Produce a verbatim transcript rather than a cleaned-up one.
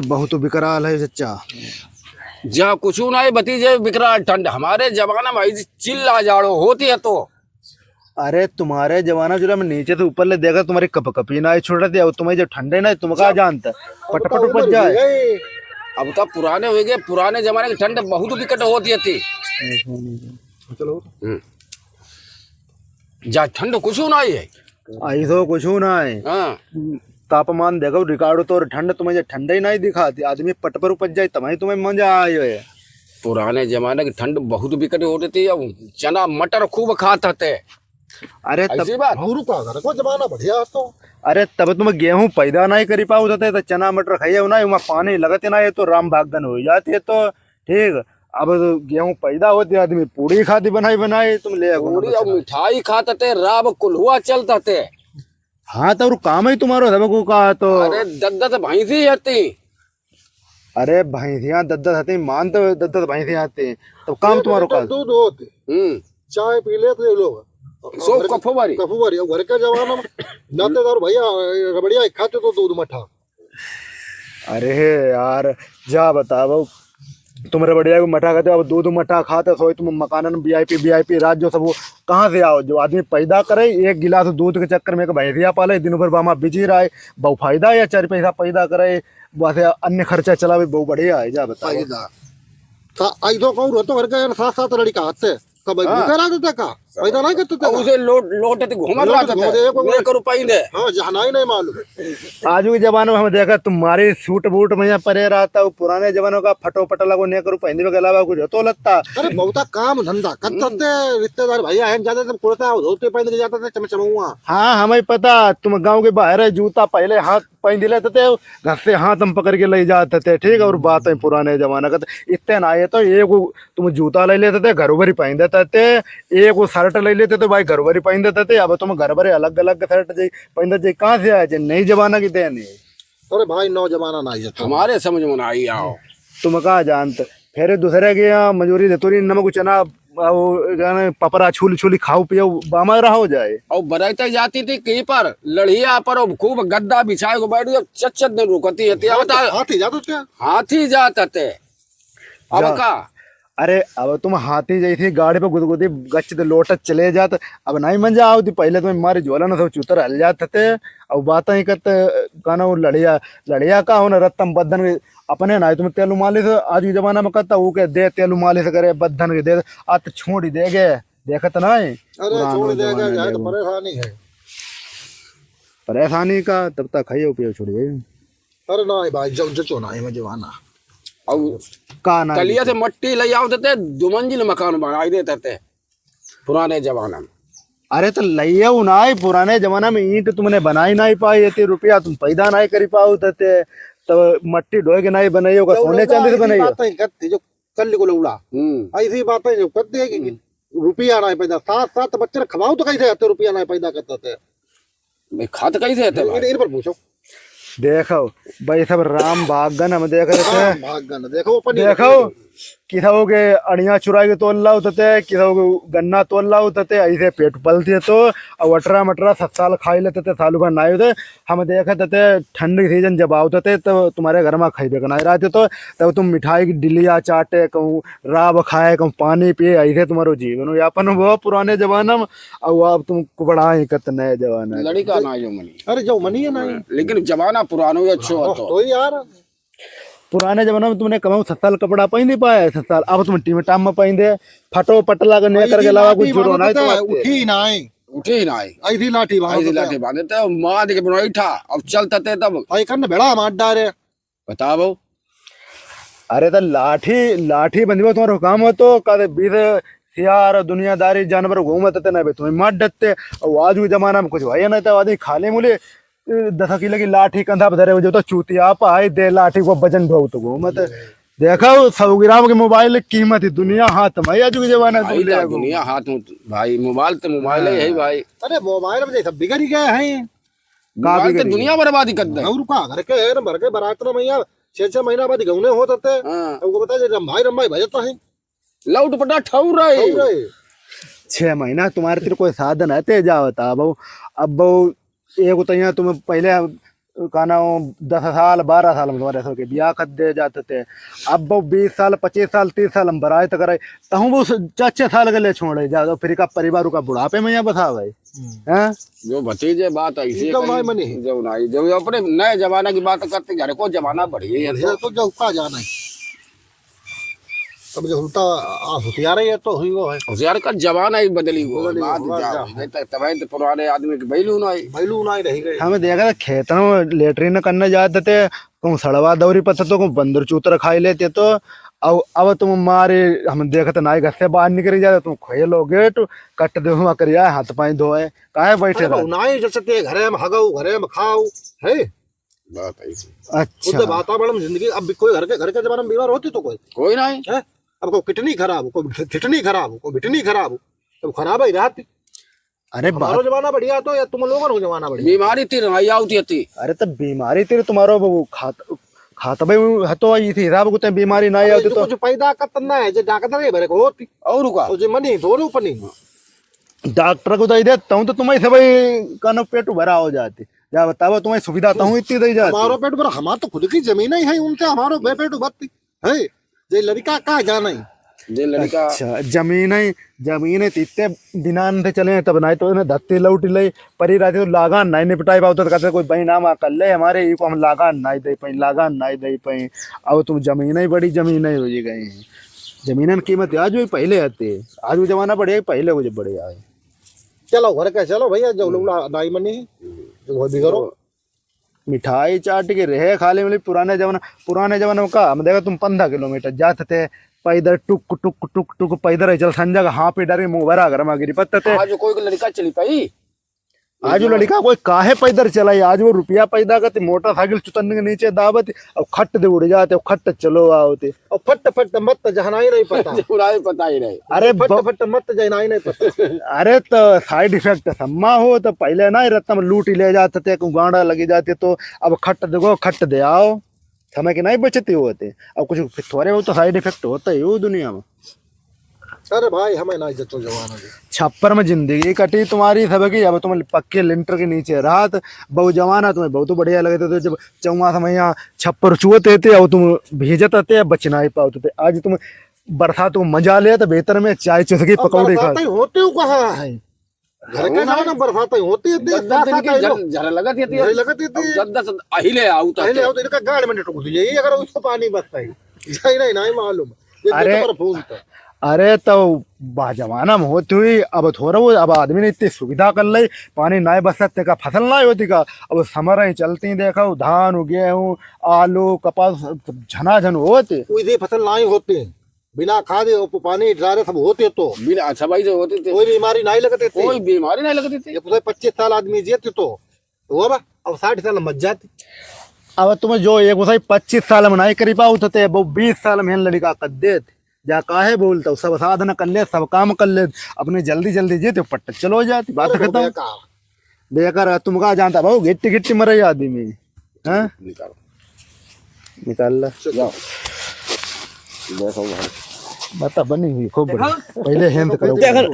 बहुत विकराल है चच्चा। जा कुछ ना है भतीजे, विकराल ठंड। हमारे जमाना में ऐसी चिल्ला जाड़ो होती है तो। अरे तुम्हारे जमाना जो हम नीचे से ऊपर ले देखा, तुम्हारी कप कपी ना छोड़ रही थी, अब तुम्हें जो ठंडे ना, तुम का जानता, पट पट उपज जाए। अब तो पुराने हो गए, पुराने जमाने की ठंड बहुत विकट होती थी। चलो। हम्म। जा ठंड कुछ ना है। ऐसो कुछ ना है। हाँ। तापमान देखो, रिकॉर्ड तो ठंड तुम्हें जे ठंडा ही नहीं दिखाती, आदमी पट पर उपज जाए, तमाही तुम्हें मजा आयो है। पुराने जमाने की ठंड बहुत विकट होती थी, अब चना मटर खूब खात हते। अरे तब ऐसी बात। और का घर को जमाना बढ़िया है तो। अरे तब तुम गेहूं पैदा नहीं करी पाओ थे, तो चना मटर खाइए ना, वहाँ पानी लगते ना, ये तो राम भागन हो जाते तो ठीक। अब गेहूं पैदा होते, आदमी पूड़ी खाती बनाई बनाई, तुम ले आओ पूड़ी ना और बता। मिठाई खात थे, राब कुल्हुआ चलत थे। हाँ, तो और काम ही तुम्हारो सबको कहा तो। अरे, दस दस भैंसी हती। अरे, भैंसियाँ दस दस हती, मान तो दस दस भैंसियाँ हती, तो काम एक तुम्हारो लीटर का? दूध होते। हम्म। चाय पी लेते ये लोग। सब घर के कफो बारी। कफो बारी। अब घर का जमाना में नातेदार भैया रबड़िया खाते तो दूध मठा। अरे यार, जा बताओ, तुम रबड़िया को मठा खाते हो, अब दूध मठा खाते सोई तुम मकानन VIP VIP राज जो सब वो कहाँ से आओ? जो आदमी पैदा करे एक गिलास दूध के चक्कर में एक भैंसिया पाले, दिन भर बामा बिजी रहे, बहु फायदा या चार पैसा पैदा करे, वैसे अन्य खर्चा चलावे, बहु बढ़िया है। जा बताओ। फायदा। तो आई तो कहूँ रहतो घर का यार सात सात लड़का आते, तब हाँ। भूखे रहते थे का? पैदा नहीं करते थे अब का? उसे लोट, लोट ते घूमत लोट रहते घूमत थे। एक, एक रुपया ही दे। हाँ, जहनाई नहीं मालूम। आज के जमाने में हम देखा, तुम्हारे सूट बूट में यहाँ परे रहता, वो पुराने जमानों का फटो फटला को नेकर पहनने के अलावा कुछ होतो लगता। अरे, बहुता काम धंधा करते थे, रिश्तेदार भैया हैं, जाते थे, कुर्ता धोती पहन के जाते थे, चमचमौआ। हाँ, हमें पता, तुम गाँव के बाहर है, जूता पहले हाथ पहन लेते थे, घर से हाथ हम पकड़ के ले जाते थे, ठीक है, और बात है पुराने जमाना का, तो इतने ना आए तो एक तुम जूता ले लेते थे, घर भरी पहन देते थे, एक वो शर्ट ले लेते थे, भाई, घर भरी पहन देते थे। अब तुम घर भरे अलग अलग शर्ट जे पहन देते, कहाँ से आए जे? नई जमाना की देन है। अरे भाई, नौ जमाना ना आई है तो। हमारे समझ में ना आई आओ। तुम का जानते, फिर दूसरे के यहाँ मजूरी धतूरी, नमक चना, वो जाने पपरा छूली छूली खाओ पियो, बामा रहो जाए। और बराइता जाती थी कहीं पर, लड़िया पर, और खूब गद्दा बिछाए को बैठ गया, चच चच दिन रुकती है। अब बता। हाथी जाते थे। हाथी जाते थे। अब जा। का? अरे, अब तुम हाथी जैसी गाड़ी पे गुदगुदी गच दे लोटत चले जात, अब नहीं मंजा आवती। पहले तुम्हें मारी झोला न सब चूतर हल जात थे। अब बात ही करते, कहना वो लड़िया, लड़िया का हो ना, रत्तम बद्धन के अपने ना तुम तेलू मालिश, आज के जमाना में कहता, वो के दे तेलू मालिश करे, बद्धन के दे, आ तो छोड़ ही देगे, देखत ना है। अरे, पुराना छोड़ देगा, जमाना जाए तो देखो। परेशानी है। परेशानी का, तब तक खाइयो पियो छोड़ गए। अरे ना भाई, जब जो चोना है, मैं जमाना। और का ना कलिया से मट्टी ले आओ देते, दो मंजिल मकान बनाई देते थे पुराने जमाना में। अरे तो लइयो ना, पुराने जमाना में ईंट तुमने बनाई नहीं पाई, इतने रुपया तुम पैदा नहीं करी पाओ देते, तो मट्टी ढोए के नहीं बनाइयो का, जो सोने लोग चांदी से ऐसी बनाइयो। बातें करते, जो कल को लौड़ा, हम्म। ऐसी बातें जो करते हैं कि हम्म। रुपया नहीं पैदा, सात सात बच्चे खवाओ तो कैसे आते, रुपया नहीं पैदा करते थे। भाई, खात कैसे है इन, भाई? इन पर पूछो। देखो, भाई, सब राम भागन हम देख रहे थे। राम भागन, देखो, अपन ही देखो, देखो। किसाओ के अड़िया चुरा के तोल लाओ तते, किसाओ के गन्ना तोल लाओ तते, ऐसे पेट पलती है तो, अब अटरा मटरा सत साल खाई लेते थे, सालू भर ना होते। हम देखे तते, ठंड की सीजन जब आओ तते, तो तुम्हारे घर में खाइबे का ना रहते तो, तब तुम मिठाई की डिलिया चाटे, कहूँ राब खाए, कहूँ पानी पिए, ऐसे तुम्हारो जीवन यापन हुआ पुराने जमाना में। अब अब तुम कुबड़ा ही कत नए जमाना के। लड़िका ना जो मनी। अरे जो मनी है ना। लेकिन जमाना पुरानो ही अच्छो हाँ, होतो। तो यार। पुराने जमाना में तुमने कमाऊ सत्ताल कपड़ा पहन नहीं पाया है, सत्ताल। अब तुम टीम टाम में पहन दे, फटो पटला के नेकर के अलावा कुछ जुड़ो नहीं तो। उठी ही नहीं। उठी ही नहीं। ऐसी लाठी बांधते। ऐसी लाठी बांधते, मार के बनाई था, अब चलते थे तब। भाई कन्न बेड़ा मार डारे। बताओ। अरे तो लाठी, लाठी बंधवा तुम्हारो काम हो तो, का दे बीस सियार दुनियादारी जानवर घूमत ते ना बे, तुम्हें मार डरते। और आज के जमाना में कुछ भैया नहीं था, आदमी खाली मुले, ए, दस किलो की लाठी कंधा पर धरे हो जो तो चूतिया पाए दे लाठी को वजन ढो तो घूमत। देखो सौ ग्राम के मोबाइल की कीमत ही दुनिया हाथ में, आज के जमाना में भाई, तुम ले तो आओ। दुनिया हाथ में भाई, मोबाइल तो मोबाइल ही है हाँ। भाई। अरे मोबाइल में सब बिगड़ गए हैं। का मोबाइल तो बिगड़ गए? दुनिया बर्बादी कर दे। और का घर के है ना, भर के बारात ना मैया, छह छह महीना बाद गौने होत थे। हाँ। अब वो बता जे रंभाई रंभाई भजता है। लौट पटा ठौर रहे। ठौर रहे। छह महीना तुम्हारे तेरे कोई साधन है, ते जावत अब, अब बहु, एक तो यहाँ तुम्हें पहले का नाम, दस साल, बारह साल में तुम्हारे सबके बियाह कर दे जाते थे। अब वो बीस साल, पच्चीस साल, तीस साल हम बरात करे, तहूँ वो स-, चार छः साल के लिए छोड़े जा, तो फिर का परिवार का बुढ़ापे में यहाँ बसावे। हम्म। हैं? जो भतीजे बात ऐसी एकदम कही, नाई मनी। जो नाई, जो अपने नए जमाना की बात करते, घर को जमाना बढ़िया है बढ़िया तो। तो जो का जाना है। अब जो उल्टा आ, होशियार है, ये तो हुई वो है। होशियार का जमाना ही बदली हुआ है। बदली बात हुआ, क्या जा। हो गई? तब, तब तो पुराने आदमी के बैलू ना आई। बैलू ना आई रही गई। हमें देखा था खेतन में लेटरिन करने जाते थे, कहूँ सड़वा दौरी पत्ता तो कहूँ बंदर चूतर खाई लेते तो। अब, अब तुम मारे, हम देखत ना घर से बाहर निकल जाते, तुम खोए लो गेट, कट दे हुआ करिया, हाथ पाई धोए, काहे बैठे अरे रहो? ना ही जैसे ते घरे में हगाऊ, घरे में खाऊ, है? बात ऐसी। अच्छा। खुद वातावरण में जिंदगी, अब कोई घर के, घर के जमाने में बीमार होती तो कोई? कोई नहीं। हैं? अब कोई किडनी खराब हो, कोई किडनी खराब हो, कोई किडनी खराब हो, तब खराब ही रहती। अरे हमारो बात जमाना बढ़िया तो या तुम लोगन को जमाना बढ़िया? बीमारी ती रंगाई आवती थी। अरे तब बीमारी तेरे तुम्हारो वो खात, खात भाई हतो इसी हिसाब को ते बीमारी ना अरे आवती जो तो। कुछ पैदा करता ना है, जो डॉक्टर है भरे को होती। और का? और जो मनी, दोनों पनी। डॉक्टर को दे देता हूँ तो तुम्हें सब ही कानो पेट भरा हो जाती। जा बताओ, तुम्हें सुविधा तो हूँ इतनी दे जाती। हमारो पेट भरा, हमार तो खुद की जमीन ही है, उनसे हमारो बे-, पेट भरती है। जे लड़का का जाना ही। जे लड़का अच्छा, जमीन है, जमीन है, तो इतने दिनान से चले, तब नहीं तो इन्हें धत्ती लौट ले, परी रहती तो लागान नहीं निपटाई पावत, तो कहते कोई बहन नाम कर ले हमारे, इको हम लागान नहीं दे पाई, लागान नहीं दे पाई। अब तुम जमीन ही बड़ी जमीन ही हो गई है। जमीनन कीमत आज भी पहले आती है, आज वो जमाना बढ़िया है, पहले वो बढ़िया है। चलो घर के, चलो भैया, जो लोग ना-, नाई मनी, जो वो भी करो। मिठाई चाट के रहे खाली, मतलब, पुराने जमाना, पुराने जमाने में का, हम देखा तुम पंद्रह किलोमीटर जाते थे पैदल, टुक, टुक, टुक, टुक, पैदल ही चल, संजय का हाँ पे डरे, मुँह भरा घर में गिरी पत्ते थे। आज कोई लड़का चली पाई? आज वो लड़का कोई काहे पैदल चलाई, आज वो रुपया पैदा करते, मोटरसाइकिल चुतन के नीचे दाबत, अब खट दे उड़ जाते, अब खट चलो आओते। और फट फट मत जहनाई नहीं पता। उड़ाई पता ही नहीं। अरे फट ब- फट मत जहनाई नहीं पता। अरे तो side effect सम्मा हो तो पहले ना रत्तम लूट ही ले जाते थे, को गांडा लगी जाते तो अब खट देखो, खट दे आओ, समय की नहीं बचती होते। अब कुछ थोड़े बहुत तो side effect होता ही हो दुनिया में। अरे भाई, हमें ना जचो जवान हो गए। छप्पर में जिंदगी कटी तुम्हारी सबकी, अब तुम पक्के लिंटर के नीचे रहत, बहु जमाना तुम्हें बहुत बढ़िया लगते थे, जब चौमास में यहाँ छप्पर चुअत थे, अब तुम भीजत थे, बच नहीं पावत थे। आज तुम बरसात को मजा ले, तो भीतर में चाय चुस्की अब पकौड़ी खा। बरसात ही होती हूँ कहाँ है? घर के हाँ। जमाना बरसात ही होती है, दस, दस दिन की झर, झर लगत थी, झर लगत थी। अब दस, दस अहिले आउत पहले है। आओ तो इनका गाड़ में टुक दीजिए, ये अगर उसको पानी बसता है। नहीं, नहीं, नहीं मालूम। ये अरे, तो पर फूल था। अरे तो बा जमाना में होती हुई, अब थोड़ा वो, अब आदमी ने इतनी सुविधा कर ली, पानी नाय बरसत, तेका फसल नाय होती का। अब समर ही चलती, देखो धान, गेहूँ, आलू, कपास, सब झनाझन होते। कोई दे फसल नाय होते, बिना खाद और पानी डाले सब होते तो। बिना, अच्छा भाई, जो होते थे। कोई बीमारी नाय लगते थे। कोई बीमारी नाय लगते थे। ये पूरे पच्चीस साल आदमी जियते तो। वो बा, अब साठ साल मत जाती। अब तुम्हें जो एक उसाई पच्चीस साल में नहीं करी पाओ, तो ते वो बीस साल में लड़का कर देत। जा काहे बोलता हूँ, सब साधन कर ले, सब काम कर ले, अपने जल्दी जल्दी जीते पट्ट चलो जाती, बात अरे, खत्म। बेकार। बेकार है, तुम का जानता भाऊ, गिट्टी गिट्टी मरे आदमी, हैं? निकाल। निकाल ला। चलो। जाओ। देखो भाई। बता बनी हुई, खूब बढ़िया। देखो। पहले हेंद करो। देखो।